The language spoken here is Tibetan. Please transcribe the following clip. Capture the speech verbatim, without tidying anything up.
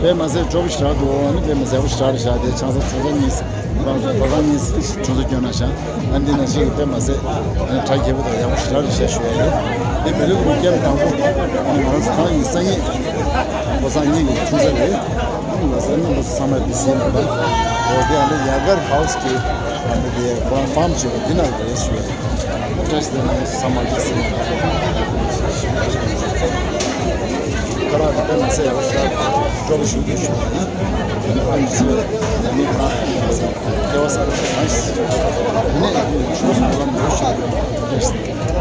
དཔེ་མ་ཟད་སྤྲོ་པོ་ཞེ་དྲག་འདུག་ཨ་ནི་དཔེ་མ་ཟད་ཡག་པོ་ཞེ་དྲག་རེད་ཤག་དེ་ཆང་ས་ཆུང་ས་གཉིས་ཁོ་རང་ཚོ་ཁོ་ཚང་གཉིས་ཆུང་ས་སྐྱོན་ན་ཤག་ཨ་འདི་ན་ཞིག་དཔེ་མ་ཟད་ཨ་ནི་གྲ་རྒྱས་པོ་དང་ཡག་པོ་ཞེ་དྲག་རེད་ཤག་ཞུ་ཡ་རེད། དེ་བོད་ལུགས་མི་སྐྱབས་དང་པོ་ཨ་ནི་ང་རང་ཚོ་ཁོ་རང་གཉིས་སང་ཉིན་ཁོ་ཚང་གཉིས་ཀྱི་ཆུང་ས་རེད། ཨ་ནི་ལ་ས་ནི་ལོ་ཚང་མ་དེ་ཟིན་ནས་ད་འོ་དེ་ཨ་ནི་ཡ་གར་ཧའུ་སི་གི་ཨ་ནི་དེ་ཁོ་རང་ཕམ་བྱས་པ་འདི་ན་རེད་ཞུ་ཡ་རེད། བཀྲ་ཤིས་བདེ་ལེགས། ཚང་མ་ལ་སེམས་ཁ་རག་དེ་དཔེ་མ་ཟད་ཡག་པོ་ཞེ་དྲག་སྤྲོ་པོ་ཞེ་པོ་ཞིག་ཡོད། དེ་ནི་ཨ་མི་ཚོས་ཡང་མི་ཁོ་རང་ཡང་མ་ཟད་སྐལ་བ་བཟང་པོ་ཞིག་དང་། དེ་ནས་ཡང་མི་ཆུ་བོ་སུ་ལ་མི་རུ་ཞིག་ཡོད། བཀྲ་ཤིས་བདེ་ལེགས།